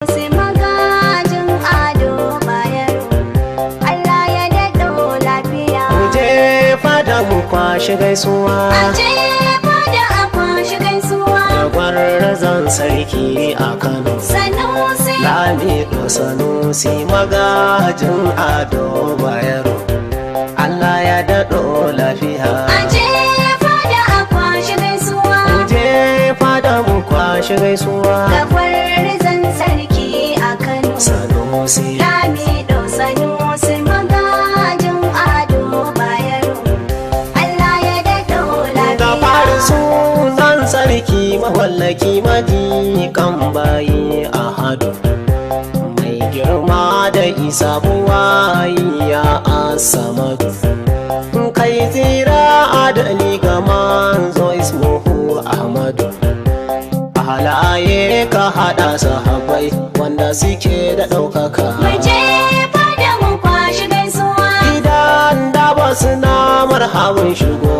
Sai magajin Ado Bayero, Allah ya daɗo lafiya. Mu je fada mu kwashi gaisuwa. Aje fada a kwashi gaisuwa. Da gwarzon sarki a Kano. Sanusi. Lamido Sanusi magajin Ado Bayero. Allah ya daɗo lafiya. Aje fada a kwashi gaisuwa. Mu je fada mu kwashi gaisuwa. Ga gwarzon sarki a Kano. Sanusi. Lamido Sanusi magajin Ado Bayero, Allah ya daɗo Da fari lafiya. Sunan sarki mawallaki maji kan bayi a hadu. Mai girma da isa buwayi ya asamadu. Kai tsira adali ga manzo ismuhu Ahmadu. Halaye ka haɗa sahabbai wanda suke da ɗaukaka. Mu je fada mu kwashi gaisuwa. Idan da ba suna marhabin shigo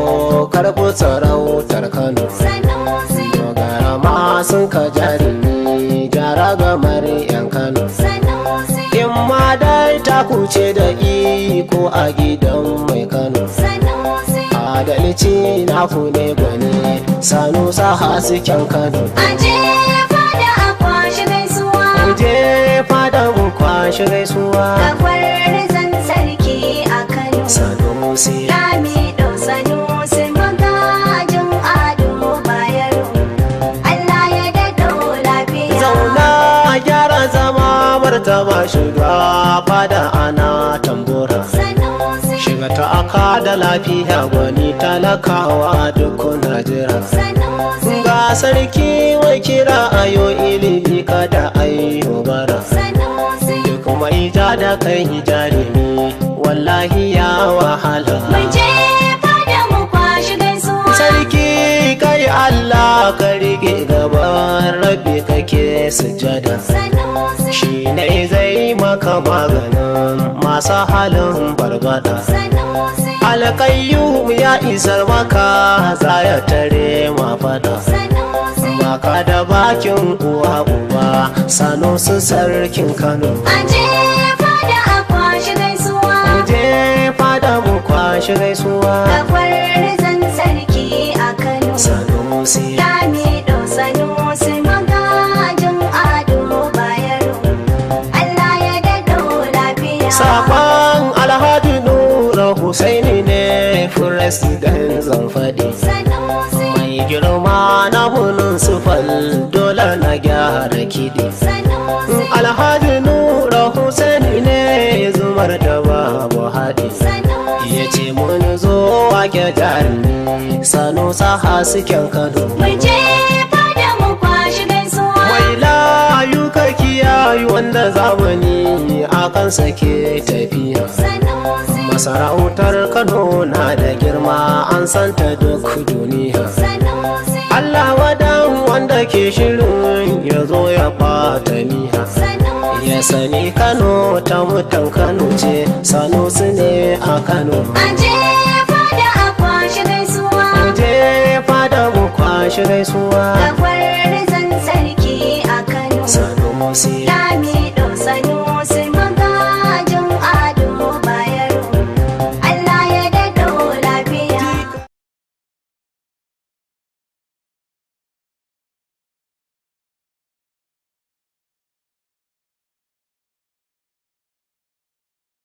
karɓi sarautar Kano. Sanusi. Dogara ma sun ka jarumi jara gamar 'yan Kano. Sanusi. In ma dai ta kuce da iko a gidan mai Kano. Sanusi. Adalci na ku ne gwani sanu sa hasken Kano. Aje fada a kwashi gaisuwa. Mu je fada mu kwashi gaisuwa. Ga gwarzon sarki a Kano. Sanusi. Lamido Sanusi magajin Ado Bayero, Allah ya daɗo lafiya. Zauna gyara zama martaba shiga fada ana tambura. Sanusi. Shiga ta aka da lafiya gwani talakawa duk Najira. Sanusi. Ga sarki wai kira ayo ilimi kada ayo bara. Sanusi. Duk mai ja da kai jarumi wallahi ya wahala. Mu je fada mu kwashi gaisuwa. Sarki kai Allah ka rike gaban rabbi kake sujada. Sanusi. Shi ne zai maka maganin masu halin barbada. Sanusi. Alƙayyum ya isar maka za ya tare ma fada. Sanusi. Baka da bakin uwa uba Sanusi sarkin Kano. Aje fada a kwashi gaisuwa. Mu je fada mu kwashi gaisuwa. Ga gwarzon sarki a Kano. Sanusi. Lamido Sanusi magajin Ado Bayero, Allah ya daɗo lafiya. Sakon Alhaji Nura Husaini ne president zan faɗi. Sanusi. Mai girma na municipal dole na gyara kiɗi. Sanusi. Alhaji Nura Husaini ne zumar da babu haɗi. Sanusi. Ya ce mun zo wake jarumi Sanusa hasken Kano. Mu je fada mu kwashi gaisuwa. Mai layu ka kiyayu wanda zamani a kansa ke tafiya. Sanusi. Masarautar Kano na da girma an santa duk duniya. Sanusi. Allah wadan wanda ke shirin ya zo ya bata miya. Sanusi. Ya sani Kano ta mutan Kano ce Sanusi ne a Kano. Aje fada a kwashi gaisuwa. Mu je fada mu kwashi gaisuwa. Ga gwarzon sarki a Kano. Sanusi. Lamido